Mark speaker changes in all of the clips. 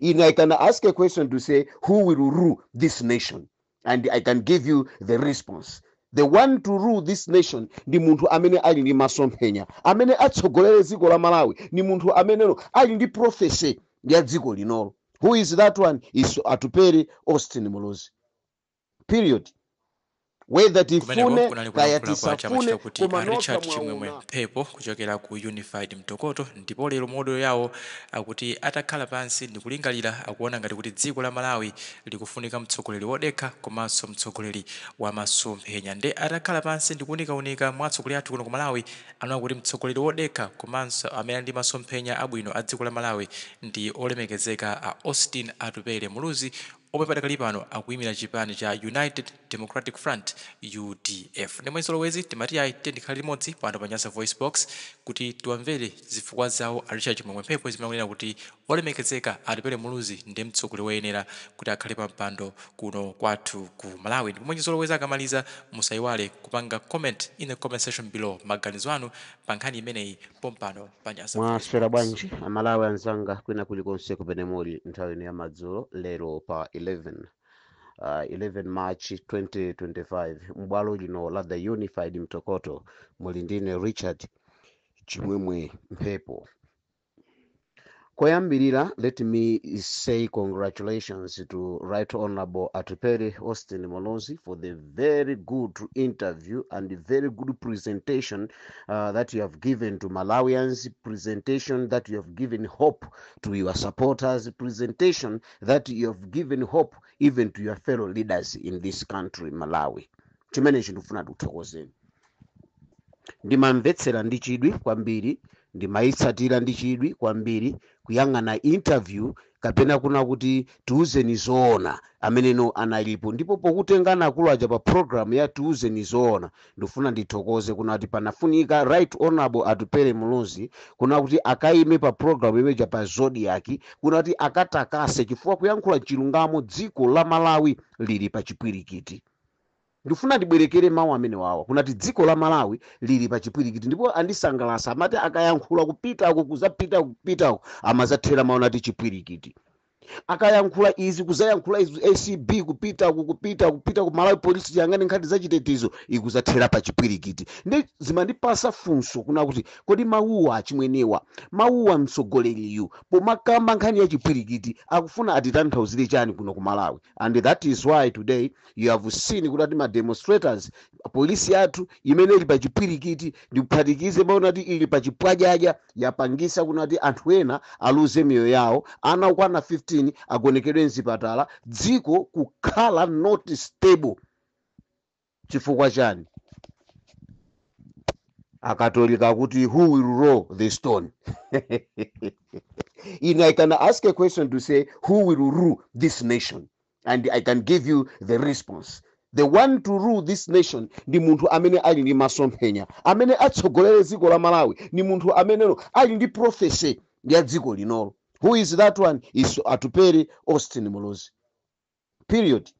Speaker 1: Ine I can ask a question to say, who will rule this nation? And I can give you the response. The one to rule this nation ndi munthu amene ali ndi masomphenya. Amene atsogolere dziko la Malawi ni munthu ameneno ali ndi prophecy ya dziko linolo. Who is that one? Is Atupele Austin Muluzi, period. Whether
Speaker 2: Kumeneko
Speaker 1: tifune
Speaker 2: kunali
Speaker 1: kaya
Speaker 2: kulankhula kwa
Speaker 1: tisafune,
Speaker 2: chamachita kuti
Speaker 1: koma
Speaker 2: a
Speaker 1: nokha
Speaker 2: Richard Chimwemwe
Speaker 1: mwaona.
Speaker 2: Mphepo kuchokera ku Unified Mtokoto. Ndipo lero mu audio yawo akuti atakhala pansi ndikulingalira, akuona ngati kuti dziko la Malawi likufunika mtsogoleri wodekha komanso mtsogoleri wa masomphenya. Nde atakhala pansi ndikuunikaunika mwa atsogoleri athu kuno ku Malawi, anaona kuti mtsogoleri wodekha komanso amene ali ndi masomphenya abwino a dziko la Malawi ndi olemekezeka a Austin Atupele Muluzi, omwe padakali pano akuyimira chipani cha United Democratic Front, UDF. Ndi mwezolowezi timati ayi, tiye ndikhale limodzi pano pa Nyasa Voice Box kuti tiwamvere zifukwa zawo a Richard Chimwemwe Mphepo zimene akunena kuti olemekezeka Atupele Muluzi ndi mtsogoleri woyenera kuti akhale pa mpando kuno kwathu ku Malawi. Ndipo mwachizolowezi akamaliza, musayiwale kupanga comment in the comment section below maganizo anu pa nkhani imeneyi pompano pa Nyasa Voice
Speaker 1: Mwaswera
Speaker 2: Box.
Speaker 1: bwanji Amalawi anzanga kwina kulikonse kumene muli nthawi ino ya madzulo lero pa 11 March 2025? M'bwalo lino la The Unified Mtokoto muli ndine Richard Chimwemwe Mphepo. Koyambirira, let me say congratulations to Right Honorable Atupele Austin Muluzi for the very good interview and the very good presentation that you have given to Malawians, presentation that you have given hope to your supporters, presentation that you have given hope even to your fellow leaders in this country, Malawi. Chimene chindifuna ndikuthokozeni. Ndimamvetsera ndi chidwi kwambiri, ndimayitsatira ndi chidwi kwambiri kuyang'ana interview kapena kuna kuti Tiuzeni Zoona ameneno analipo. Ndipo pokutengana akulu aja pa program ya Tiuzeni Zoona, ndifuna ndithokoze kuna kuti panafunika Right Honorable Atupele Muluzi kuna kuti akayime pa program imeja pa Zodiak, kuna kuti akatakase, chifukwa kuyankhula chilungamo, dziko la Malawi lili pa chipwirikiti. Ndifuna ndibwerekere mawu amene wawa kunati dziko la Malawi lili pa chipwirikiti. Ndipo andisangalasa, amati akayankhula kupitako, kuzapita kupitako, amazathera mawu nati chipwirikiti. Akayankhula izi, kuzayankhula izi, ACB kupitako, kupita kupita ku Malawi Police, yang'ane nkhani zachitetezo, ikuzathera pa chipwirikiti. Ndi zimandipasa funso kuna kuti kodi mawuwa achimwenewa, mawuwa mtsogoleriyu pomakamba nkhani ya chipwirikiti, akufuna atitanthauzire chani kuno ku Malawi? And that is why today you have seen kuti ati ma demonstrators, polisi yathu imene ili pa chipwirikiti, ndikuphatikize maona kuti ili pa chipwajaja, yapangisa kuna kuti anthu ena aluze miyoyo yawo, ana okwana 15 agonekedwe mzipatala, dziko kukhala not stable. Chifukwa chani? Akatolika kuti, "Who will roll the stone?" Ine I can ask a question to say, who will rule this nation? And I can give you the response. The one to rule this nation ndi munthu amene ali ndi masomphenya. Amene atsogolere dziko la Malawi ni munthu ameneno ali ndi prophecy ya dziko linolo. Who is that one? Is Atupele Austin Muluzi, period.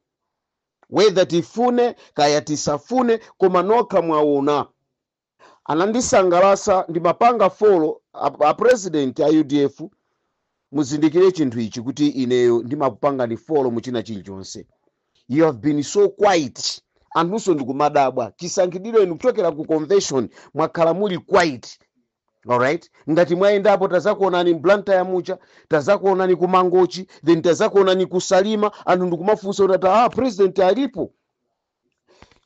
Speaker 1: Whether tifune kaya tisafune, koma nokha mwaona. Anandisangalasa, ndimapanga follow a president a UDF. Muzindikire chinthu ichi kuti ineyo ndimakupangani follow muchina chilichonse. You have been so quiet, anthunso ndikumadabwa chisankhidwireni kuchokera ku convention, mwakhala muli quiet. Alright, ngati mwayendapo, tazakuonani mBlantyre mucha, tazakuonani ku Mangochi, then tazakuonani ku Salima. Anthu ndikumafunsa kuti ah, president alipo.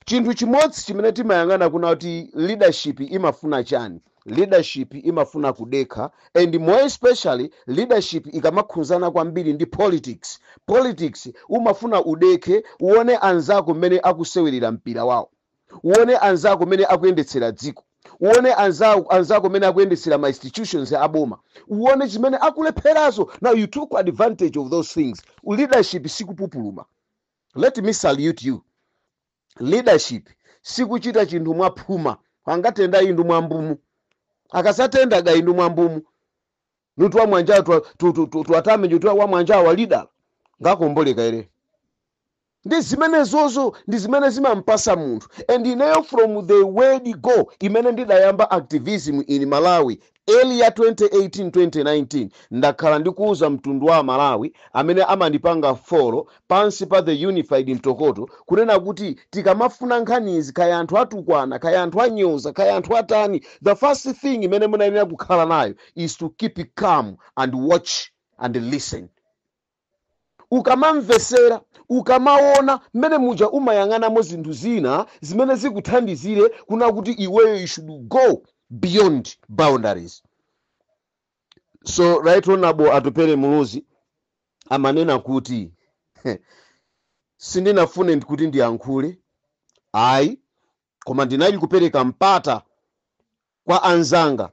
Speaker 1: Chinthu chimodzi chimene timayang'ana kuna kuti leadership imafuna chani? Leadership imafuna kudekha, and more especially leadership ikamakhuzana kwambiri ndi politics. Politics umafuna udekhe, uone anzako mmene akusewerera mpira wawo, uone anzako mmene akuyendetsera dziko, uone anzako mmene akuyendetsera ma institutions aboma, uone chimene akulepherazo. Now you took advantage of those things. Leadership sikupupuluma. Let me salute you. Leadership sikuchita chinthu mwaphuma. Angatenda indu mwambumu, akasatenda ga indu mwambumu nutu wa mwanja twatamenje twa wa mwanja wa leader ngakomboleka ere. Ndi zimenezozo ndi zimene zimampasa munthu. And ineyo, from the word go imene ndidayamba activism in Malawi, early ya 2018, 2019, ndakhala ndikuuza mtundu wa Malawi amene amandipanga follow pansi pa The Unified Mtokoto kunena kuti tikamafuna nkhanizi, kaya anthu atukwana, kaya anthu anyoza, kaya anthu atani, the first thing imene munayenera kukhala nayo is to keep calm and watch and listen. Ukamamvesera, ukamaona mmene muja umayang'anamo zinthu zina zimene zikuthandizire kuna kuti iweyo you should go beyond boundaries. So Right Honorable Atupele Muluzi amanena kuti sindinafune kuti ndiyankhule ayi, koma ndinali kupereka mpata kwa anzanga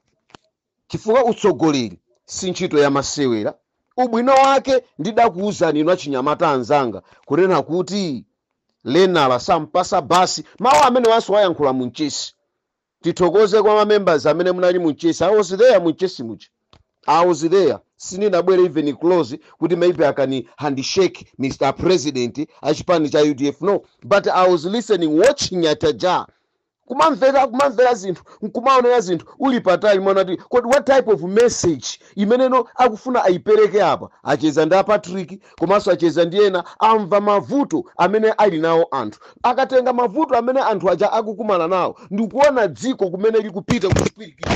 Speaker 1: chifukwa utsogoleri si ntchito ya masewera. Ubwino wake ndidakuwuzani inu achinyamata anzanga kunena kuti lenala sampasa basi. Mawu amene wanso wayankhula munchesi, tithokoze kwa mamembers amene munali munchesi. I was there munchesi muja, I was there. Sindinabwere even close kuti maybe I can handshake Mr President achipani cha UDF, no, but I was listening, watching ataja kumamvera, kumamvera zinthu, nkumaonera zinthu uli patali, mwana kuti kodi what type of message imeneno akufuna ayipereke apa. Acheza ndi aPatrick komanso acheza ndi ena, amva mavuto amene ali nawo anthu. Akatenga mavuto amene anthu aja akukumana nawo ndikuona dziko kumene likupita kuchipwirikiti,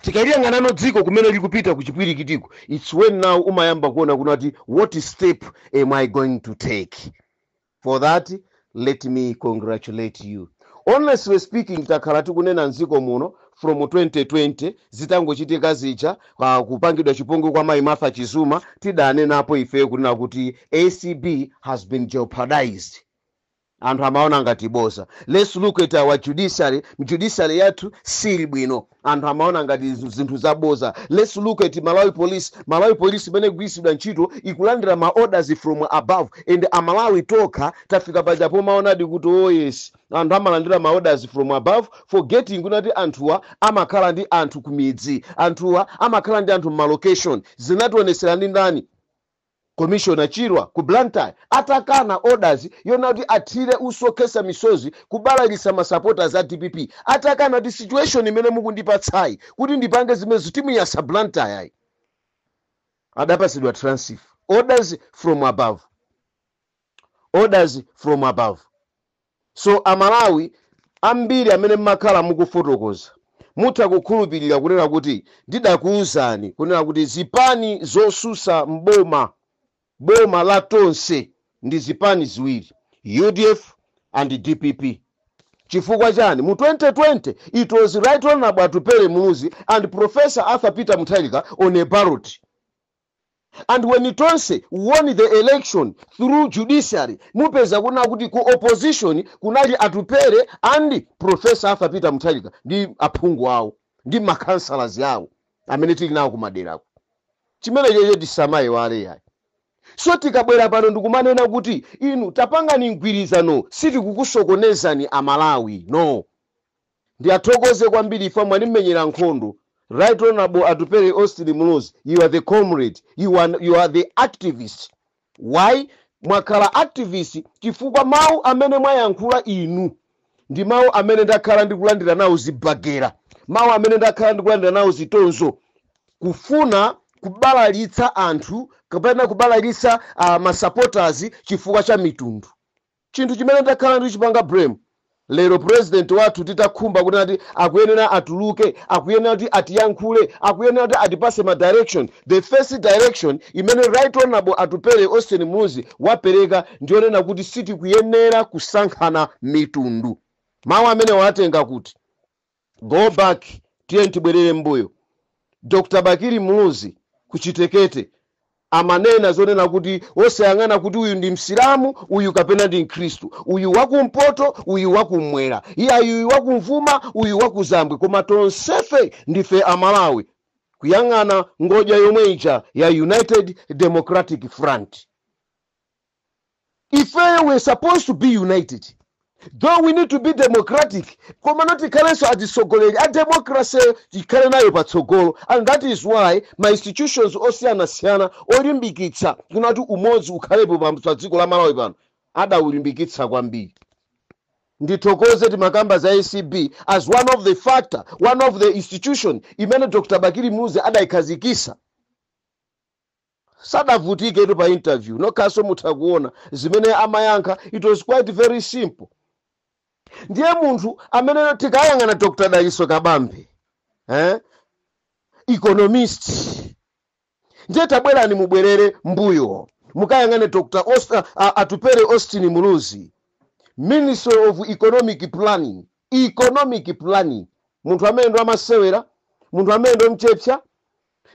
Speaker 1: tikaliyang'anano dziko kumene likupita kuchipwirikitiko, it's when now umayamba kuona kunati what step am I going to take. For that, let me congratulate you. Honestly speaking, takhala tikunena mdziko muno from 2020 zitangochitika zija, kupangidwa chipongwe kwa mayi Martha Chizuma, tidanenapo ifeyo kunena kuti ACB has been jeopardized. Anthu amaona ngati boza. Let's look at our judiciary. Judiciary yathu sili bwino, anthu amaona ngati zinthu zaboza. Let's look at Malawi Police. Malawi Police imene igwiritsidwa ntchito ikulandira ma orders from above, and Amalawi tokha tafika paja pomaonadi kuti oh yes, anthu amalandira ma orders from above, forgetting kunati anthuwa amakhala ndi anthu kumidzi, anthuwa amakhala ndi anthu malocation. Zinationesera ndi ndani? Commissioner Chirwa ku Blantyre atakana orders yona kuti athire usokesa misozi kubalalisa ma supporters a DPP, atakana kuti situation imene mukundipatsayi kuti ndipange zimenezo timuyasa Blantyre ayi, adapasidwa transfer. Orders from above, orders from above. So Amalawi ambiri amene mmakhala mukufotokoza mutha kukhulupirira kunena kuti ndidakuwuzani kunena kuti zipani zosusa mboma, boma la Tonse, ndi zipani ziwiri, UDF and DPP. Chifukwa chani? Mu 2020 it was Right Honorable Atupele Muluzi and Professor Arthur Peter Mutharika on a ballot, and when Tonse won the election through judiciary, mupeza kuna kuti ku opposition kunali Atupele and Professor Arthur Peter Mutharika ndi aphungu awo ndi makansalas awo amene tili nawo kumaderako. Chimene chocho tisamayiwale yayi. So tikabwera pano ndikumanena kuti inu tapangani mgwirizano, sitikukusokonezani Amalawi, no. Ndiyathokoze kwambiri ife mwanimenyera nkhondo. Right Honorable Atupele Austin Muluzi, you are the comrade, you are the activist. Why mwakhala activist? Chifukwa mawu amene mwayankhula inu ndi mawu amene ndakhala ndikulandira nawo zibagera, mawu amene ndakhala ndikulandira nawo zitonzo, kufuna kubalalitsa anthu kapena kubalalitsa masupporters chifukwa cha mitundu, chinthu chimene ndakhala ndichipanga blame. Lero president wathu titakhumba kuti ati akuyenera atuluke, akuyenera kuti atiyankhule, akuyenera kuti atipase ma direction, the first direction imene Right Honorable Atupele Austin Muluzi wapereka ndionena kuti sitikuyenera kusankhana mitundu. Mawu amene watenga kuti go back, tiye tibwerere mbuyo, Dr Bakili Muluzi kuchitekete amanena zonena kuti osayang'ana kuti uyu ndi Msilamu, uyu kapena ndi Mkhristu, uyu wakumpoto, uyu wakummwera, iye uyu wakumvuma, uyu wakuzambwe, koma tonsefe ndife Amalawi, kuyang'ana ngodya yomwe ija ya United Democratic Front. Ifeyo we're supposed to be united. Though we need to be democratic, koma not tikhalenso atsogoleri a democracy, tikhale nayo patsogolo. And that is why ma institutions osiyanasiyana olimbikitsa kunati umodzi ukhalepo pa dziko la Malawi pano adawulimbikitsa kwambiri. Ndithokoze, timakamba za ACB as one of the factor, one of the institution imene Dr Bakili Muluzi adayikhazikisa. Sadavutike tu pa interview, nokhaso mutha kuona zimene amayankha. It was quite very simple. Ndiye munthu amene tikayang'ana, Dr Daliso Kabambe, eh? Economist. Ndiye tabwerani, mubwerere mbuyo, mukayang'ane Dr. Atupere Austin Muluzi, Ministry of Economic Planning. Economic planning, munthu amene ndo amasewera, munthu amene ndo mchepsa.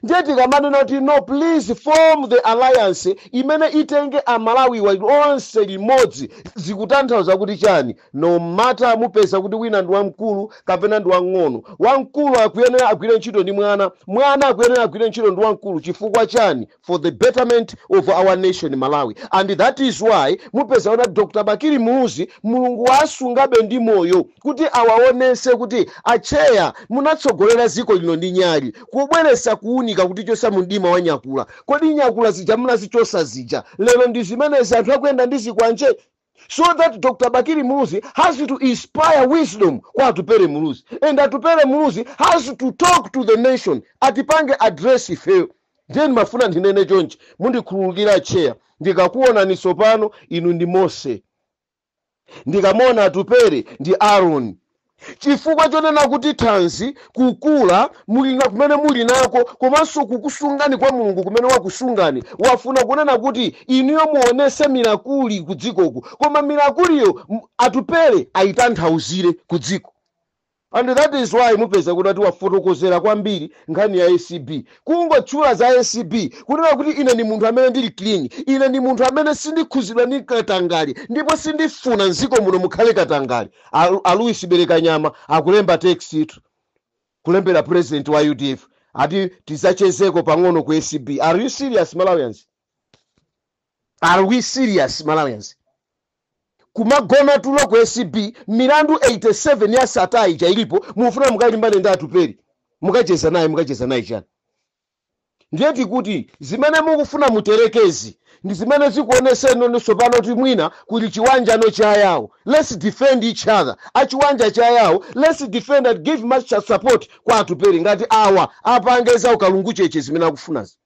Speaker 1: Ndiye tikamanena kuti no, please form the alliance imene itenge Amalawi onse limodzi, zikutanthauza kuti chani? No matter mupeza kuti wina ndi wamkulu kapena ndi wamng'ono, wamkulu akuyenera agwire ntchito ndi mwana, mwana akuyenera agwire ntchito ndi wamkulu. Chifukwa chani? For the betterment of our nation Malawi. And that is why mupeza kuti Dr Bakili Muluzi, Mulungu wasungabe ndi moyo kuti awaonese kuti acheya munatsogolera dziko lino ndi nyali, kubweresa kuwunika kuti chosa mdima wa nyakula. Kodi nyakula zija munazichosa zija, lero ndi zimenezi anthu akuyenda ndi zikwanje? So that Dr Bakili Muluzi has to inspire wisdom kwa Atupere Muluzi, and Atupere Muluzi has to talk to the nation, atipange address ifeyo. Ndiye ndimafuna ndinene chonchi, mundikhululukira cheya, ndikakuonani tsopano inu ndi Mose, ndikamona Atupere ndi Aaron, chifukwa chonena kuti thanzi kukula muli kumene muli nako, komanso kukusungani kwa Mulungu kumene wakusungani, wafuna kunena kuti inuyo muonese miracle ku dzikoku. Koma miracleyo Atupere ayitanthauzire ku dziko. And that is why mupeza kuti ati wafotokozera kwambiri nkhani ya ACB. Kungotchula za ACB, kunena kuti ine ndi munthu amene ndili clean, ine ndi munthu amene sindikhuzidwa ndi katangale, ndipo sindifuna mdziko muno mukhale katangale. A Louis Berekanyama akulemba text itu, kulembera president wa UDF, ati tizachezeko pang'ono ku ACB. Are you serious, Malawians? Are we serious, Malawians? Kumagona tulo ku ACB, milandu 87 ya Sattar ija ilipo, mufuna mukalimbane ndi Atupere, mukacheza naye? Mukacheza naye chani? Ndiye tikuti zimene mukufuna muterekezi ndi zimene zikuoneseni tsopano kuti mwina kuli chiwanjano cha yawo. Let's defend each other. Achiwanja cha yawo, let's defend and give much support kwa Atupere. Ngati awa apangeza ukalungu cheche zimene akufunazi,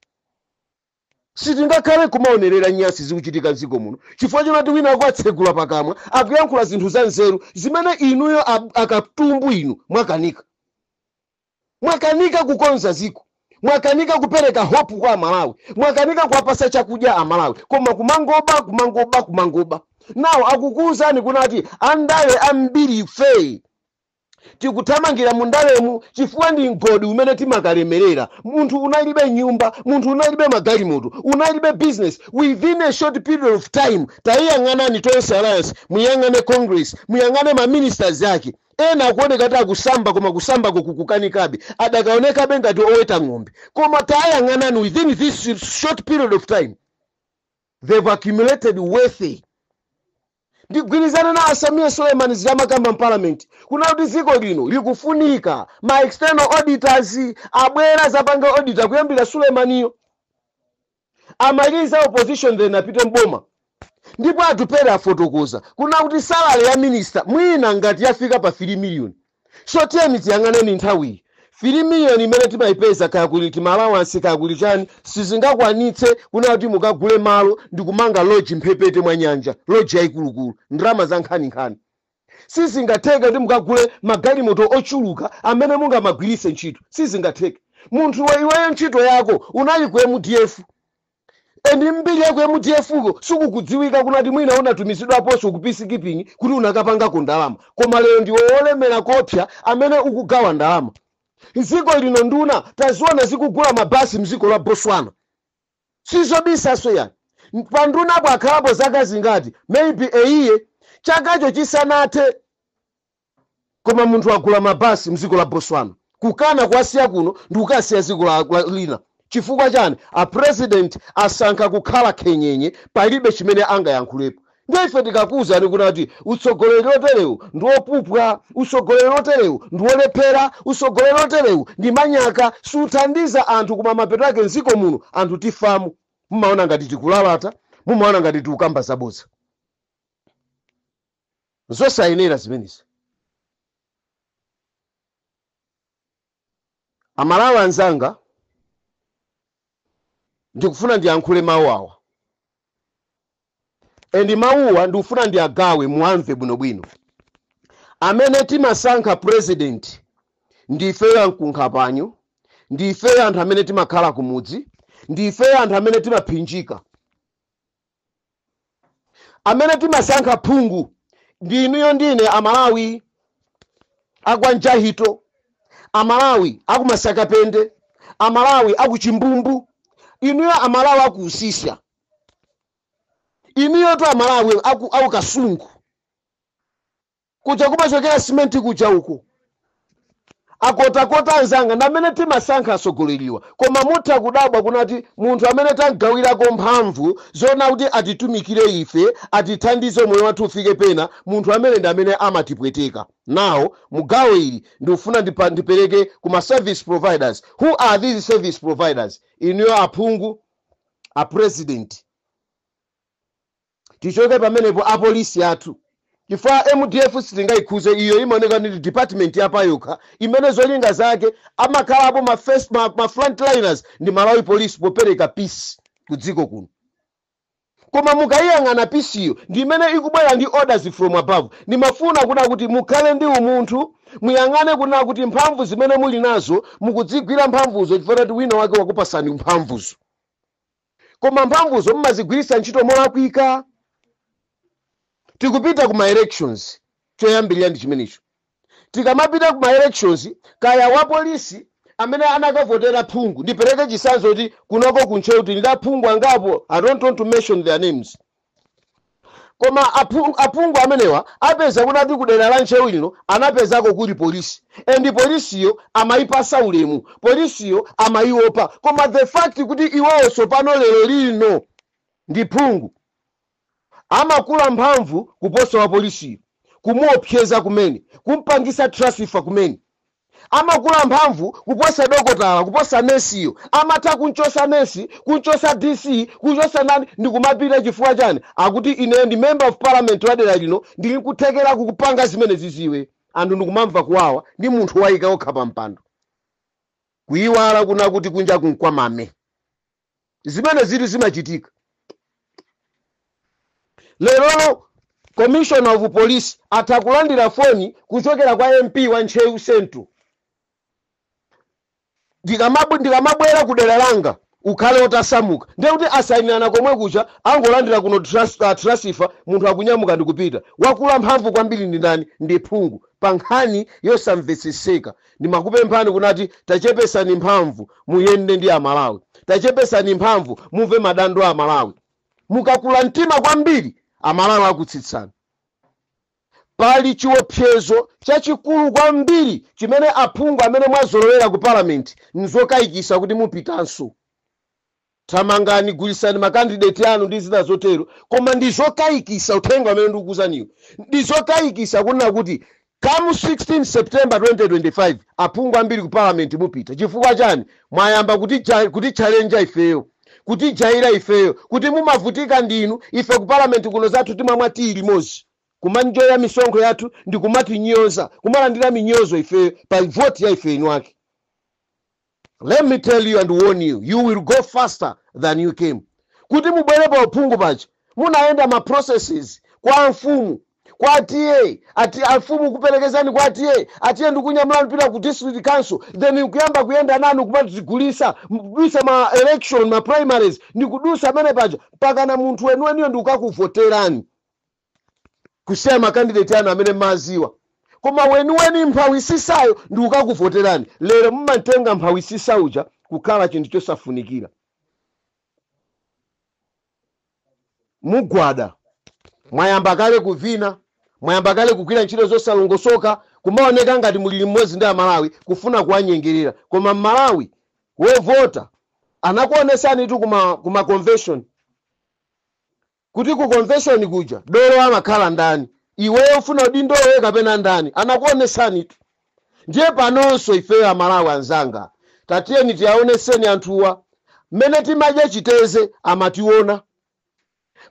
Speaker 1: sitingakhale kumaonerera nyasi zikuchitika mdziko muno chifukwa chonati wina akuatsegula pakamwa, akuyankhula zinthu za nzeru zimene inuyo akatumbu inu mwakanika. Mwakanika kukonza ziko, mwakanika kupereka hope kwa Amalawi, mwakanika kuwapasa chakudya Amalawi, koma kumangoba, kumangoba, kumangoba. Nawo akukuwuzani kunati andale ambiri ife tikuthamangira mundalemu chifukwa ndi mgodi umene timakalemerera. Munthu unalibe nyumba, munthu unalibe magalimoto, unalibe business, within a short period of time. Tayiyang'anani Tonse Alliance, muyang'ane Congress, muyang'ane maministers ake. Ena akuoneka kuti akusamba, koma kusambako kukukanikabe, adakaonekabe ngati oweta ng'ombe. Koma tayang'anani, within this short period of time they've accumulated wealth. Ndigwirizana na Asamia Suleiman zilamakamba mparliament kuna kuti dziko lino likufunika ma external auditors abwera zapanga auditor. Kuyambira Suleimaniyo amaliza opposition, then apite mboma. Ndipo Atupere afotokoza kuna kuti salary ya minister mwina ngati yafika pa 3 million. So tiyeni tiyang'aneni nthawiyi, 3 million imene timayipeza, kaya kuli tima allowance, kaya kuli chani, sizingakwanitse kuna kuti mukagule malo ndi kumanga lodge mphepete mwa nyanja, lodge yayikulukulu, ndalama za nkhaninkhani. Sizingatheke kuti mukagule magalimoto ochuluka amene mungamagwiritse ntchito, sizingatheke. Munthu iweyo ntchito yako unali ku MDF, and mbiri yako MDF ko sikukudziwika kunati mwina unatumizidwaponso ku peacekeeping kuti unakapangako ndalama. Koma lero ndiwe wolemera kopsa amene ukugawa ndalama dziko lino. Nduna taziona zikugula mabasi mdziko la Botswana, sizobisaso yani. Pandunapo akhalapo zaka zingati? Maybe a year, chakacho chisanathe, koma munthu agula mabasi mdziko la Botswana, kukana kuwasiya kuno ndi kukasiya dziko lina. Chifukwa chani? A president asankha kukhala khenyenye, palibe chimene angayankhulepo. Ndiye ife tikakuwuzani kuti utsogoleri oterewu ndi wopupwa, utsogoleri oterewu ndi wolephera, utsogoleri oterewu ndi manyaka, suthandiza anthu, koma mapeto ake mdziko muno anthu tifamu. Mumaona ngati tikulalata, mumaona ngati tikukamba zabodza. Zosayenera zimenezi. Amalawi anzanga, ndikufuna ndiyankhule mawu awa, and mawuwa ndikufuna ndiagawe muamve bwinobwino. Amene timasankha president ndifeyo amkunkhapanyo, ndifeyo anthu amene timakhala kumudzi, ndifeyo anthu amene timaphinjika. Amene timasankha phungu ndi inuyo ndine Amalawi akwanjahito, Amalawi akumasakapende, Amalawi akuchimbumbu, inuyo Amalawi akusisya, inuyo to Amalawi akukasungu kuja kumachokera simenti kuja uku akotakota. Anzanga, ndi amene timasankha atsogoleriwa. Koma mutha kudabwa kunati munthu amene tagawirako mphamvu zoona kuti atitumikire ife, atithandize moyo wathu ufike pena, munthu amene ndi amene amatipweteka. Now mugawo ili ndikufuna ndipereke kuma service providers. Who are these service providers? Inuyo aphungu, a president. Tichoke pamenepo, apolisi athu, chifukwa MDF sitingayikhuze, iyo imaoneka ndi department yapayokha imene zolinga zake amakhalapo ma frontliners ndi Malawi Police popereka peace ku dziko kuno. Koma mukayiyang'ana peace ndi imene ikubwera ndi orders from above. Ndimafuna kuna kuti mukhale ndi umunthu, muyang'ane kuna kuti mphamvu zimene muli nazo mukudzigwira mphamvuzo chifukwa kuti wina wake wakupasani mphamvuzo, koma mphamvuzo mumazigwiritsa ntchito molakwika. Tikupita kuma elections, choyambirira ndi chimenecho. Tikamapita kuma elections, kaya wa polisi amene anakavotera phungu, ndipereke chitsanzo kuti kunoko kuntcheu tili ndi aphungu angapo, I don't want to mention their names, koma aphungu amenewa apeza kunati kudera la Ntcheu lino anapezako kuli polisi, and polisiyo amayipasa ulemu, polisiyo amayiopa. Koma the fact kuti iwowo tsopano lero lino ndi phungu, amakula mphamvu kuposa wa polisiyo, kumuopseza kumene, kumpangisa transfer kumene, amakula mphamvu kuposa dokotala, kuposa nesiyo, amatha kunchosa nesi, kunchosa DC, kunchosa nani, ndikumapita. Chifukwa chani? Akuti ine ndi member of parliament wa dera lino, ndili kuthekera kukupanga zimene ziziwe. Anthu ndikumamva kuwawa ndi munthu wayika okha pa mpando, kuyiwala kuna kuti kunja kunkwamame. Zimene zili zimachitika lerolo, commissioner of police atha kulandira foni kuchokera kwa MP wa Ntcheu Central: "Ndikamabwera ku dera langa ukhale otasamuka." Ndiye kuti asayinirana komwe kucha, angolandira kuno transfer, munthu akunyamuka ndikupita. Wakula mphamvu kwambiri ndi ndani? Ndi phungu. Pa nkhani yosamvetseseka, ndimakupemphani kunati tachepesani mphamvu, muyende ndi Amalawi, tachepesani mphamvu, mumve madando a Amalawi. Mukakula mtima kwambiri, Amalawi akutsitsani. Pali chiopsezo chachikulu kwambiri chimene aphungu amene mwazolowera ku parliament, nzokayikisa kuti mupitanso. Thamangani, gulisani ma candidate anu ndi zina zotero, koma ndi zokayikisa. Uthenga amene ndikukuzaniwo ndi zokayikisa kunena kuti come 16 September 2025 aphungu ambiri ku parliament mupita. Chifukwa chani? Mwayamba kuti challenge ifeyo, kuti jaira ifeyo, kuti mumavutika ndinu, ife ku parliament kuno zathu timamwa tii limodzi, kumanjoya misonkho yathu ndi kumatinyoza, kumalandira minyozo ifeyo pa voti ya ife inu ake. Let me tell you and warn you, you will go faster than you came. Kuti mubwere pa uphungu paja munayenda ma processes kwa mfumu, kwa TA, ati amfumu kuperekezani kwa TA, atiye ndikunyamulani pita ku district council, then kuyamba kuyenda nanu kumatigulisa, kudusa ma election, ma primaries, ndikudusa amene paja mpakana munthu weniweniyo ndikukakuvoterani, kusiya ma candidate anu amene maziwa, koma weniweni mphawi sisayo ndikukakuvoterani. Lero mumatenga mphawi sisa uja kukhala chinthu chosafunikira. Mugwada, mwayamba kale kuvina, mwayamba kale kugwira ntchito zosalongosoka, kumaoneka ngati muli limodzi ndi Amalawi, kufuna kuwanyengerera. Koma Mmalawi wovota anakuonesani tu kuma convention. Kuti ku convention kuja dolo amakhala ndani? Iweyo ufuna udindowe kapena ndani? Anakuonesanitu. Ndiye panonso ifeyo Amalawi anzanga, tatiyeni tiyaoneseni anthuwa. Mmene timadya chiteze amationa,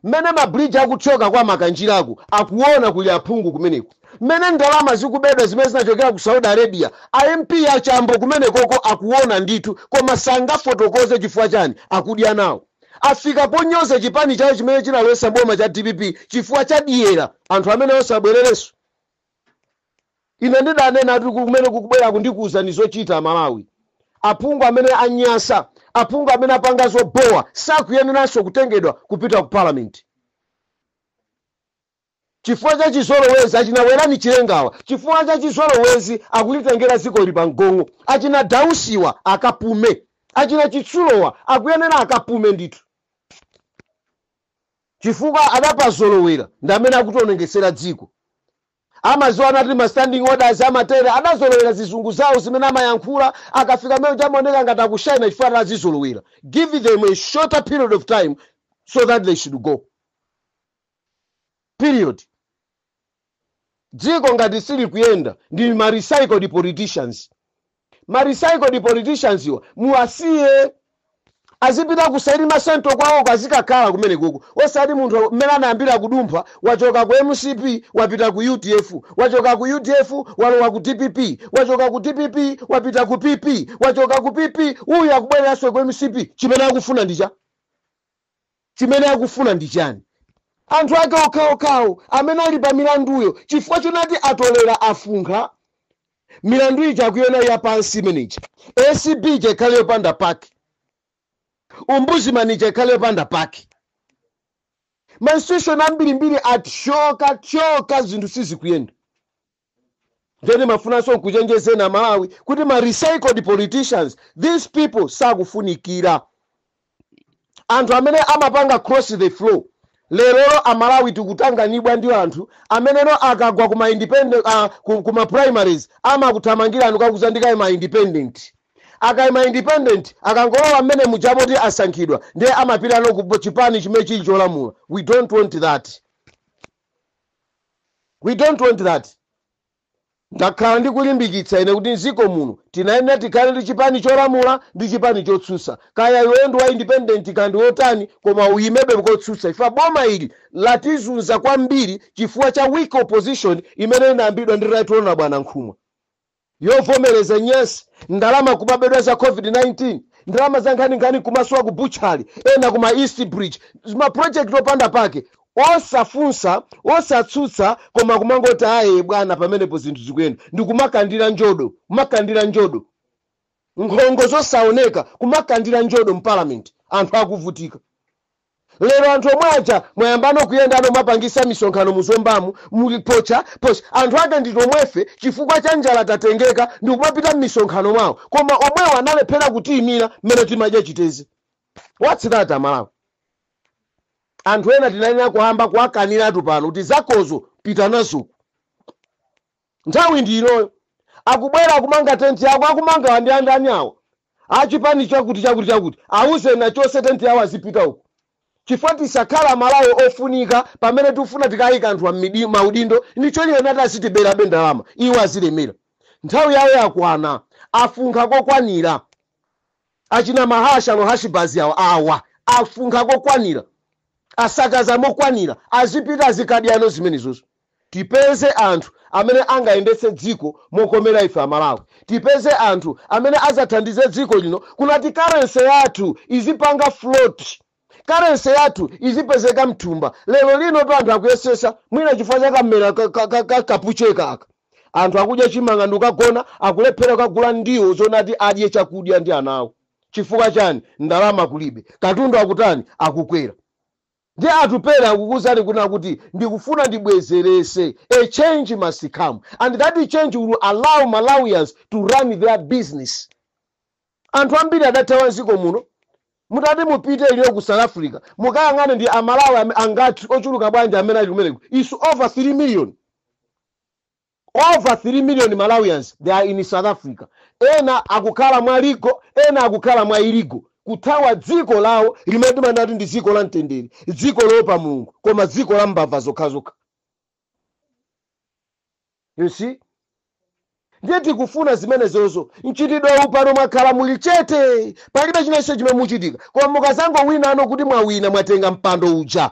Speaker 1: mmene mabridge akuthyoka kwa Makanjiraku akuona, kuli aphungu kumeneku. Mmene ndalama zikubedwa zimene zinachokera ku Saudi Arabia, a MP achambo kumenekoko akuona ndithu, koma sangafotokoze. Chifukwa chani? Akudya nawo. Afika ponyoza chipani chawo chimene chinalowesa boma cha DPP chifukwa cha dyera. Anthu amene osabwererenso. Ine ndidanena kuti kumene kukubwera kundikuwuzani zochita Malawi. Aphungu amene anyasa, aphungu amene apanga zobowa, sakuyeneranso kutengedwa kupita ku Parliament chifukwa cha chizolowezi. Achinawerani chilengawa, chifukwa cha chizolowezi akulitengera dziko li pamgongo. Achina Dausiwa akapume, achina Chitsulowa akuyenera akapume ndithu, chifukwa adapazolowera ndi amene akutionengesera dziko. Amaziwa anati ma standing orders amatere, adazolowera zizungu zawo zimene amayankhula. Akafika mmene chamaoneka ngati akushaina chifukwa atazizolowera. Give them a shorter period of time so that they should go, period. Dziko ngati sili kuyenda ndi ma recycled politicians. Ma recycled politicians iwa muwasiye azipita ku Salima Central kwawoko, azikakhala kumene kuko. Osati munthu mmene anayambira kudumpha, wachoka ku MCP wapita ku UDF, wachoka ku UDF walowa ku DPP, wachoka ku DPP wapita ku PP, wachoka ku PP uyu akubwereranso ku MCP. Chimene akufuna ndi cha chimene akufuna ndi chani? Anthu ake okhaokhawo amene ali pa milanduyo, chifukwa chonati atolera afunkha milandu ija akuyona yapansi imeneji. ACB ija ikhale yopanda pake, Ombudsman ija ikhale yopanda pake. Ma institution ambirimbiri athyoka thyoka, zinthu sizikuyenda. Ndene mafunanso nkuchenjezeni Amalawi kuti ma recycled politicians, these people sakufunikira. Anthu amene amapanga cross the floor. Lerolo Amalawi tikutanganidwa ndi anthu ameneno akagwa kuma independent, kuma primaries amakuthamangirani kakuzandikayi ma independent. Akayima independent, akangolowa mmene mujamoti asankhidwa, ndiye amapitano ku chipani chimene chili cholamula. We don't want that, we don't want that. Ndakhala ndikulimbikitsa ine kuti mdziko muno tinayenera tikhale ndi chipani cholamula ndi chipani chotsutsa. Kaya iwe ndi wa independent kandi wotani, koma uyimebe kotsutsa. Ifa boma ili latizunza kwambiri chifukwa cha weak opposition imene inayambidwa ndi Right Honorable Bwana Nkhumwa, yovomereza nyasi, ndalama kumabedwa za COVID-19, ndalama za nkhaninkhani kumasowa ku butchery, ena kuma East Bridge, maproject opanda pake, osafunsa, osatsutsa, koma kumangoti, "Aye bwana, pamenepo zinthu zikuyenda," ndikumakandira njodo, kumakandira njodo, nkhongo zosaoneka, kumakandira njodo mparliament, anthu akuvutika. Lero anthu omwe aja mwayambano kuyendano, mwapangisa misonkhano muzombamu, muli pocha pocha. Anthu ake ndi tomwefe, chifukwa cha njala tatengeka ndikumapita m'misonkhano mwawo, koma omwewo analephera kutiyimira mmene timadya chitezi. What's that, Amalawi? Anthu ena tinayenera kuyamba kuwakaniratu pano kuti zakozo pita nazoku, nthawi ndi inoyo. Akubwera akumanga tenti yako, akumanga ndi andani awa achipani chakuti chakuti chakuti, auze nachonse tenti yawo azipita uko, chifukwa tisakhala Malawi ofunika pamene tikufuna tikayika anthu maudindo ndicho nati azitiberabe ndalama, iwo azilemera. Nthawi yawo yakwana, afunkha kokwanira. Achina Mahasha no Hashibazi awa, awa afunkha kokwanira, asakaza mokwanira, azipita azikadyano zimenezozo. Tipeze anthu amene angayendetse dziko mokomera ife Amalawi. Tipeze anthu amene azathandize dziko lino kunati currency yathu izipanga float, currency yathu izipezeka mthumba. Lero lino to anthu akuyesesa mwina chifukwa chakamera kapucheka aka, anthu akudya chimanga ndikukagona, akulephera kukagula ndiwo zonati adye chakudya ndi ana awo. Chifukwa chani? Ndalama kulibe, katundu akutani? Akukwera. Ndi Atupere akukuwuzani kuna kuti ndikufuna ndibwezerese. A change must come, and that change will allow Malawians to run their business. Anthu ambiri adathawa mdziko muno. Mutati mupite iliyo ku South Africa, mukayang'ane ndi Amalawi angati ochuluka bwanji amene ali kumeneko. Is over 3 million, over 3 million Malawians, they are in South Africa. Ena akukhala mwa legal, ena akukhala mwa illegal.
Speaker 3: Kuthawa dziko lawo limene timanati ndi dziko la mtendere, dziko loopa Mulungu, koma dziko la mbava zokhazokha, you see. Ndiye tikufuna zimenezozo. Mchitidwe pano mwakhala muli chete, palibe chinenso chimene muchitika. Koma mukazangowina ano, kuti mwawina, mwatenga mpando uja,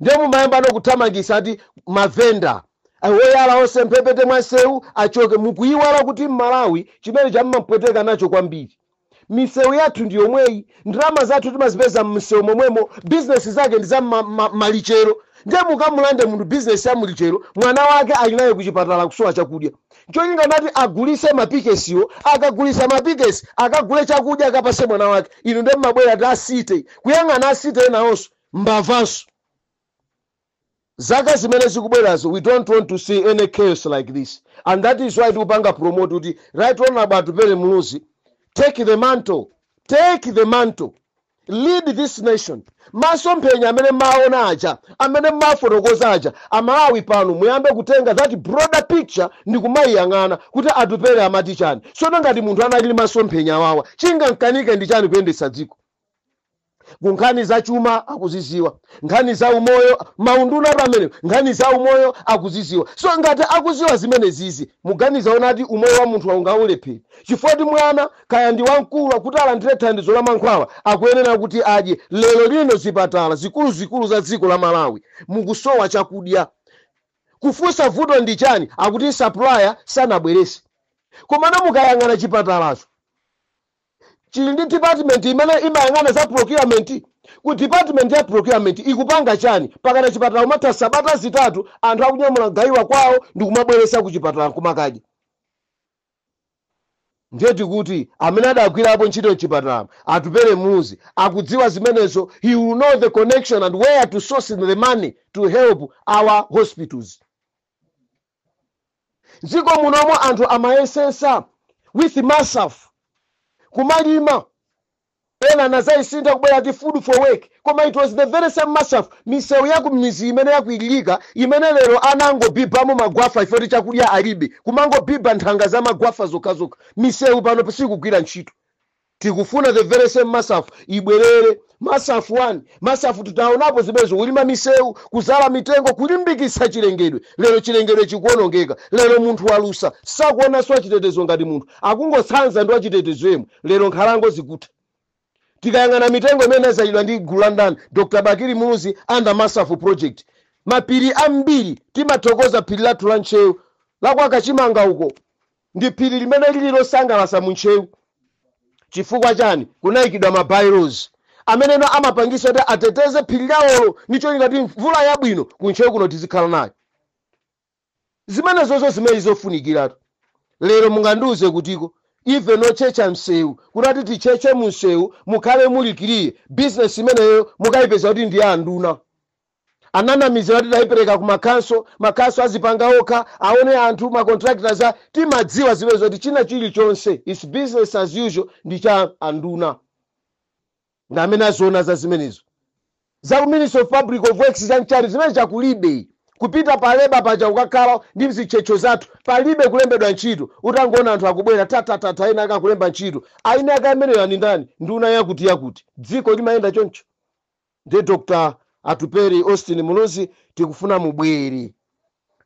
Speaker 3: ndiye mumayamba ano kuthamangisa ati mavenda woyala onse mphepete mwansewu achoke. Mukuyiwala kuti Mmalawi chimene chammampweteka nacho kwambiri, misewu yathu ndi yomweyi. Ndalama zathu timazipeza mmisewu momwemo. Bizinesi zake ndi za malichero. Ndiye mukamulande munthu bizinesi ya mulichero, mwana wake ali naye kuchipatala kusowa chakudya, cholinga nati agulise mapikesiwo. Akagulisa mapikesi, akagule chakudya, akapase mwana wake. Inu ndiye mmabwera ti asite kuyang'ana, asite enawonso mbavanso. Zaka zimene zikubwerazo, we don't want to see any chaos like this, and that is why tikupanga promote kuti Right Honorable Atupele Muluzi, take the mantle, take the mantle, lead this nation. Masomphenya amene maona aja, amene mafotokoza aja, Amalawi pano muyambe kutenga that broader picture ndi kumayiyang'ana kuti Atupele amati chani. Sono ngati munthu anali masomphenya awawa, chingamkanike ndi chani kuyendetsa dziko? Ku nkhani za chuma akuziziwa, nkhani za umoyo, maunduna atu amene, nkhani za umoyo akuziziwa. So ngati akuziwa zimene zizi, muganiza onati umoyo wa munthu aungaulephera? Chifukwa ti mwana kaya ndi wamkulu, kuti alandire thandizo la mankhwala, akuyenera kuti adye. Lero lino zipatala zikuluzikulu za dziko la Malawi mukusowa chakudya. Kufunsa vuto ndi chani, akuti supplier sanabwerese. Komana mukayang'ana chipatalacho, chili ndi department imene imayang'ana za procurement. Ku department ya procurement ikupanga chani? Pakana chipatala umatha sabata 3, anthu akunyamula gayiwa kwawo ndi kumabweresa ku chipatala kumakadya. Ndiye tikuti amene adagwirapo ntchito mchipatala, Atupele Muluzi, akudziwa zimenezo. He will know the connection and where to source the money to help our hospitals. Dziko munomo anthu amayesesa with MASAF kumalima. Ena anazayisintha kubwera ti Food for Work, koma it was the very same MASAF. Misewu yaku mizi imene yakuilika, imene lero anangobibamo magwafa ifoti chakudya alibe, kumangobibha nthanga za magwafa zokhazokha, misewu pano sikugwira ntchito. Tikufuna the very same MASAF ibwerere, MASAF 1, MASAF. Titaonapo zimenezo, kulima misewu, kuzala mitengo, kulimbikitsa chilengedwe. Lero chilengedwe chikuonongeka. Lero munthu walusa, sakuonanso achitetezo ngati munthu, akungotsanza ndi wachitetezo yemwe. Lero nkhalango zikutha. Tikayang'ana mitengo imene inazalidwa ndi gulu la ndani? Dr Bakili Muluzi under MASAF project. Mapiri ambiri timathokoza, phiri lathu la Ntchewu lakwakachimanga uko ndi phiri limene lili losangalatsa mu Ntchewu. Chifukwa chani? Kunayikidwa ma bylaws ameneno amapangisa kuti ateteze phiri lawolo, ndicho ngati mvula yabwino ku Ntchewu kuno tizikhala nayo. Zimenezozo zimene zofunikiratu. Lero mungandiuze kutiko even ochecha msewu, kunati ticheche munsewu mukhale mulikiriye, business imeneyo mukayipeza kuti ndi ya anduna. Ananamizira kuti tayipereka ku makhanso, makhanso azipanga okha, aone anthu ma contractors. Timadziwa zimene zoti china chilichonse is business as usual, ndi cha anduna ndi amene aziona za zimenezo, za ku Ministry of Public of Works chanchani zimene chakulibe. Kupita pa labour paja kukakhala ndi mzitchetcho zathu, palibe kulembedwa ntchito. Utangoona anthu akubwera tatatata, ena akakulemba ntchito, aine ake ameneyo ani ndani? Nduna yakuti yakuti. Dziko limayenda choncho? Ndi Dr Atupele Austin Muluzi, tikufuna mubwere.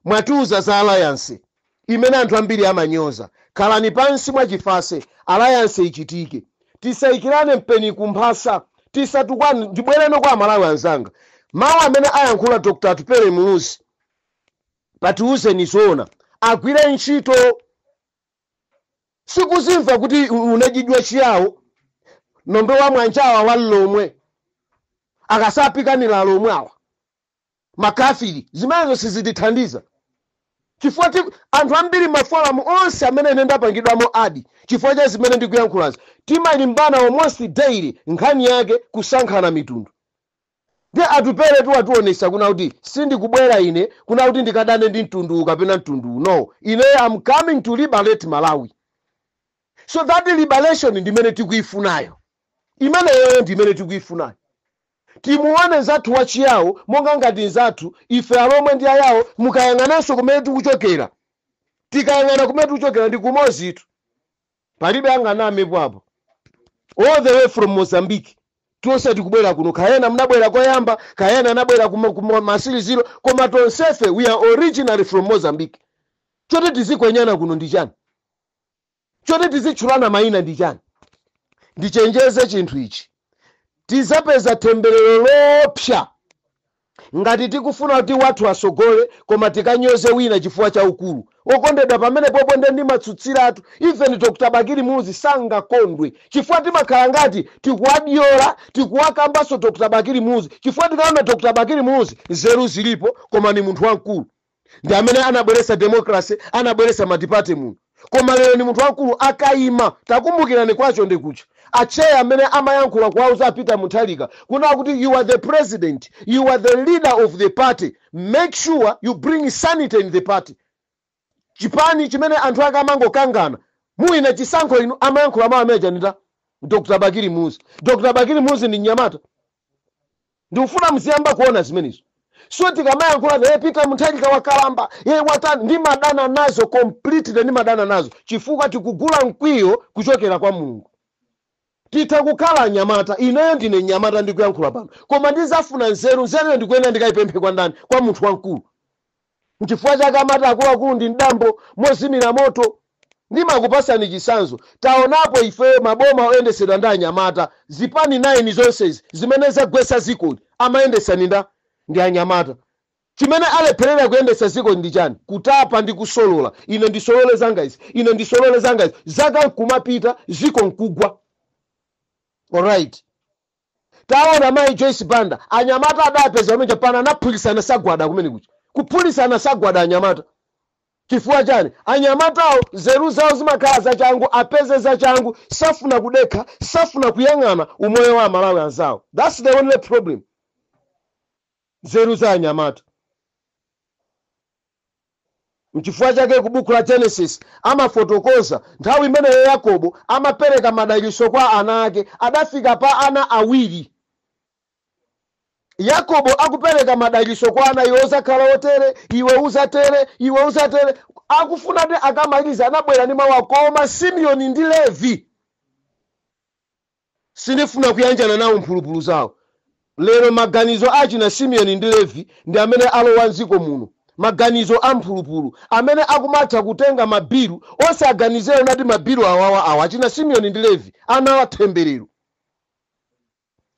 Speaker 3: Mwatiuza za alliance imene anthu ambiri amanyoza. Khalani pansi mwachifase, alliance ichitike. Tisayikirane mpeni kumphasa, tisatukwane. Ndibwereno kwa Amalawi anzanga, mawu amene ayankhula Dr Atupele Muluzi patiuzeni zoona agwire ntchito. Sikuzimva kuti unachidwa chiyawo nombe wa mwanjawa wa lomwe akasapikanira lomwe awa makafiri, zimenezo sizitithandiza. Chifukwa anthu ambiri, ma forum onse amene ine ndapangidwamo add chifukwa cha zimene ndikuyankhulazi, timalimbana almost daily, nkhani yake kusankhana mitundu. Ndi Atupele tiwationesa kuna kuti sindikubwera ine kuna kuti ndikadane ndi mtundu kapena mtundu. No, ine am coming to liberate Malawi. So that liberation ndimene tikuifunayo, imeneyoyo ndimene tikuifunayo. Timuone nzathu wachiyawo monga ngati nzathu. Ife Alomwe ndi Ayawo, mukayang'ananso kumene tikuchokera, tikayang'ana kumene tikuchokera ndi kumozitu, palibe anganamepo apo. All the way from Mozambique, tonse tikubwera kuno. Kayena mnabwera koyamba, kayena anabwera kuma masiriziro, koma tonsefe we are originally from Mozambique. Choti tizikwenyana kuno ndi chani? Choti tizitchulana mayina ndi chani? Ndichenjeze chinthu ichi: tizapeza temberero lopsa ngati tikufuna kuti wathu asogole koma tikanyoze wina chifukwa cha ukulu. Okondedwa, pamene popo nde ndimatsutsiratu. Even Dr Bakili Muluzi sangakondwe chifukwa timakhala ngati tikuwadyola, tikuwakambanso Dr Bakili Muluzi, chifukwa tikaona Dr Bakili Muluzi, nzeru zilipo, koma ni munthu wamkulu, ndi amene anabweretsa democracy, anabweretsa multiparty muno. Koma lero ni munthu wamkulu, akayima, takumbukirani kwacho ndikucha acheya amene amayankhula kuwauza Peter Mutharika kuna kuti, "You are the president, you are the leader of the party, make sure you bring sanity in the party." Chipani chimene anthu ake amangokangana, muyina chisankho inu. Amayankhula mawu amene chanita Dr Bakili Muluzi. Dr Bakili Muluzi ndi mnyamata. Ndikufuna mziyamba kuona zimenezo. So tikamayankhula, "Ye Peter Mutharika wakalamba, ye watani," ndimadana nazo completely. Ndimadana nazo chifukwa tikugula mkwiyo kuchokera kwa Mulungu. Titha kukhala anyamata, ineyo ndine mnyamata ndikuyankhula pano, koma ndizafuna nzeru. Nzeruyo ndikuyenda ndikayipemphe kwa ndani? Kwa munthu wamkulu. Nchifukwa chake amati akuluakulu ndi mdambo mozimira moto. Ndimakupasani chisanzo, taonapo ife maboma oyendesedwa ndi anyamata. Zipani 9 zonsezi zimene zagwesa zikoli amayendesa ninda ndi anyamata. Chimene alepherera kuyendesa ziko ndi chani? Kutapa ndi kusolola. Ine ndisolole zanga izi, ine ndisolole zanga izi, zaka nkumapita, ziko nkugwa. Alright, taona mayi Joyce Banda, anyamata adapeza pamene pana anaphulisana sagwada kumene kucha, kuphulisana sagwada anyamata. Chifukwa chani? Anyamatawo nzeru zawo zimakhala zachangu, apeze zachangu, safuna kudekha, safuna kuyang'ana umoyo wa Amalawi anzawo. That's the only problem, nzeru za anyamata. Mchifukwa chake ku buku la Genesis amafotokoza nthawi imeneyo Yakobo amapereka madalitso kwa ana ake, adafika pa ana awiri. Yakobo akupereka madalitso kwa ana, "Iwe uzakhala otere, iwe uzatere, iwe uzatere." Akufuna ti akamaliza, anabwera ndi mawu, "Koma Simeoni ndi Levi sindifuna kuyanjana nawo, mphulupulu zawo." Lero maganizo achina Simeoni ndi Levi ndi amene alowa mdziko muno, maganizo a mphulupulu amene akumatha kutenga mabilu osaganizira nati mabilu awawa awa achina Simeoni ndi Levi, ana atemberero,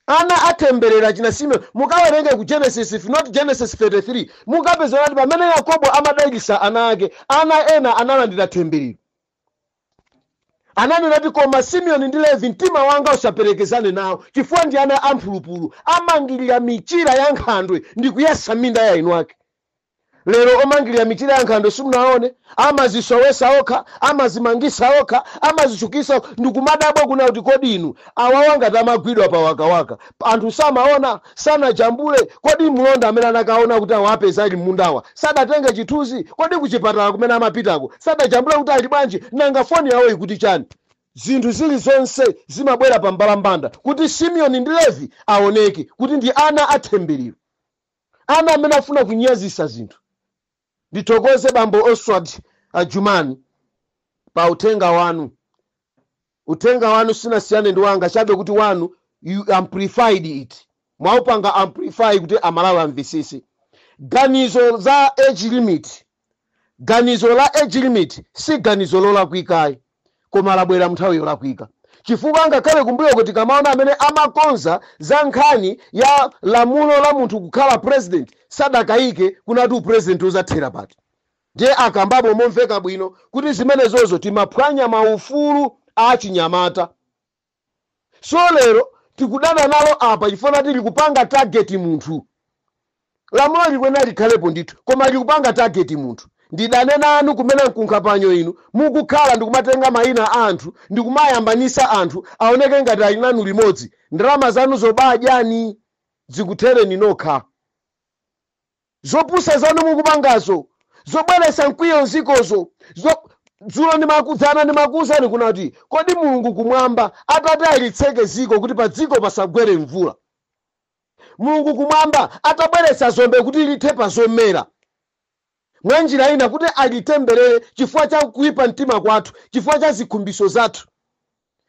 Speaker 3: ana atemberera achina Simeoni. Mukawerenge ku Genesis, if not Genesis 33, mukapeza nati pamene Yakobo amadalitsa ana ake, ana ena analandira temberero. Ananena kuti, "Koma Simeoni ndi Levi mtima wanga usaperekezane nawo, chifukwa ndi ana amphulupulu, amangirira michira ya nkhandwe ndi kuyesa minda ya inu ake." Lero omangirira michira ya nkhandwe simunaone, amazisowesa okha, amazimangisa okha, amazichukisa. Ndikumadabwa kuna kuti kodi inu awawa ngati amagwidwa pa wakawaka, anthu samaona? Sanajambule? Kodi mlonda amene anakaona kuti awapeza ali mmundawa sadatenge chithunzi? Kodi kuchipatala kumene amapitako sadajambule kuti ali bwanji? Nanga foni yawo ikuti chani? Zinthu zilizonse zimabwera pa mbalambanda kuti Simeoni ndi Levi aoneke kuti ndi ana atemberero, ana amene afuna kunyazisa zinthu. Ndithokoze bambo Oswald Ajumani pa uthenga wanu. Uthenga wanu sinasiyane ndi wanga, chabe kuti wanu you amplified it, mwaupanga amplify kuti Amalawi amvesese. Ganizo za age limit, ganizo la age limit si ganizo lolakwikayi, koma labwera nthawi yolakwika, chifukwa ngakhale kumbuyo kuti kamaona amene amakonza za nkhani ya lamulo la munthu kukhala president sadakayike kunati upresident uzathera pati. Ndiye akambapo momveka bwino kuti zimenezozo timaphwanya maufulu a chinyamata. So lero tikudana nalo apa chifukwa tili kupanga target munthu. Lamulo likwena likhalepo ndithu, koma likupanga target munthu. Ndidane nanu kumene mkunkhapanyo inu mukukhala ndikumatenga mayina a anthu ndikumayambanisa anthu aoneke ngati ali nanu limodzi. Ndalama zanu zobadyani zikuthereni nokha. Zopusa zanu mukupangazo, zobweretsa mkwiyo mzikozo. Dzulo ndimakudzana, ndimakuwuzani kunati kodi Mulungu kumwamba atati alitseke ziko kuti pa dziko pasagwere mvula, Mulungu kumwamba atabweretsa zombe kuti lithe pa zomera, mwa njira ina kuti alitemberere chifukwa cha kuyipa mtima kwathu, chifukwa cha zikhumbiso zathu,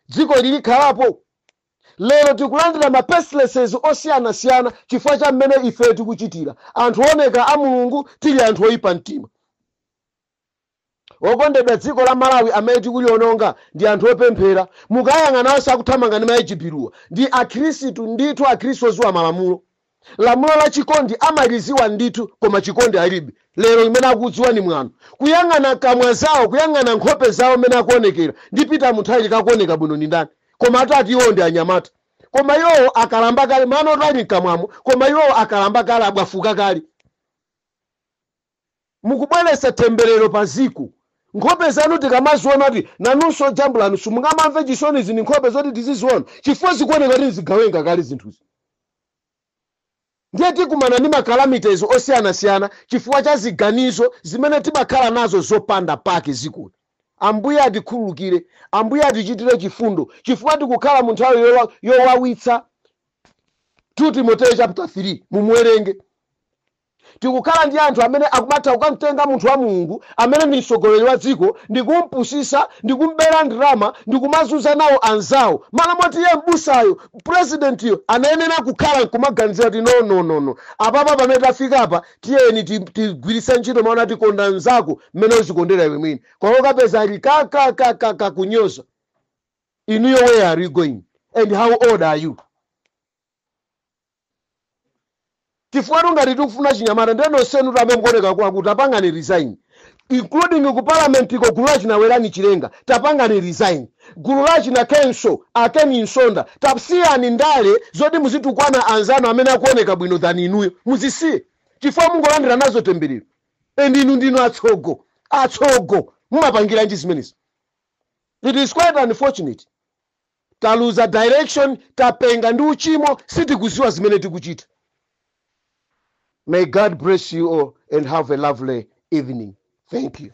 Speaker 3: dziko lilikhalapo? Lero tikulandira ma pestilences osiyanasiyana chifukwa cha mmene ife tikuchitira. Anthu oneka a Mulungu, tili anthu oyipa mtima. Okondedwa, dziko la Malawi amene tikuliononga ndi anthu opemphera. Mukayang'ana, onse akuthamanga ndi maejibiruwa ndi Akhristu ndithu, Akhristu oziwa malamulo. Lamulo la chikondi amaliziwa ndithu, koma chikondi alibe. Lero imene akudziwa ni mwano, kuyang'ana kamwa zawo, kuyang'ana nkhope zawo mmene akuonekera, ndi Peter Mutharika akuoneka bwino ndi ndani? Koma atati iwo ndi anyamata, koma iwowo akalamba kale, mano otali mkamwamo, koma iwowo akalamba kale, abwafuka kale. Mukubweretsa temberero pa ziko. Nkhope zanu tikamaziona kuti nanunso jambulanu, simungamamve chisoni. Zini nkhope zoti tiziziona, chifukwa zikuoneka kuti zigawenga kale zinthuzi. Ndiye tikumana ndi ma calamities osiyanasiyana chifukwa cha ziganizo zimene timakhala nazo zopanda pake. Zikuli Ambuye atikhululukire, Ambuye atichitire chifundo, chifukwa tikukhala mu nthawi yowawitsa. 2 Timoteyo chapter 3 mumuwerenge. Tikukhala ndi anthu amene akumatha kukamtenga munthu wa Mulungu amene ndi mtsogoleri wa dziko, ndikumpusisa, ndikumbera ndalama, ndikumazunza nawo anzawo. Mana moti iye mbusayo, presidentiyo, anayenera kukhala nkumaganizira kuti, "No, no, no, no, apapa pamene tafika apa, tiyeni tigwiritse ntchito maona tikonda mnzako mmene uzikondera iwe mwini." Koma ukapeza ali kakakakaka kunyoza inuyo, where are you going and how old are you? Chifukwa ngati tikufuna chinyamata, ndiye nonsenu amene mukuoneka kwakuti tapangani resign, including ku parliament ko, gulu lachina Werani Chilenga, tapangani resign. Gulu lachina Kenso Akeni Nsonda, tasiyani ndale zoti muzitukwana anzanu amene akuoneka bwino than inuyo. Muzisiye, chifukwa mungolandira nazo temberero. And inu ndinu atsogo, atsogo, mumapangiranji zimenezi? It is quite unfortunate. Taluza direction, tapenga ndi uchimo, sitikuziwa zimene tikuchita. May God bless you all and have a lovely evening. Thank you.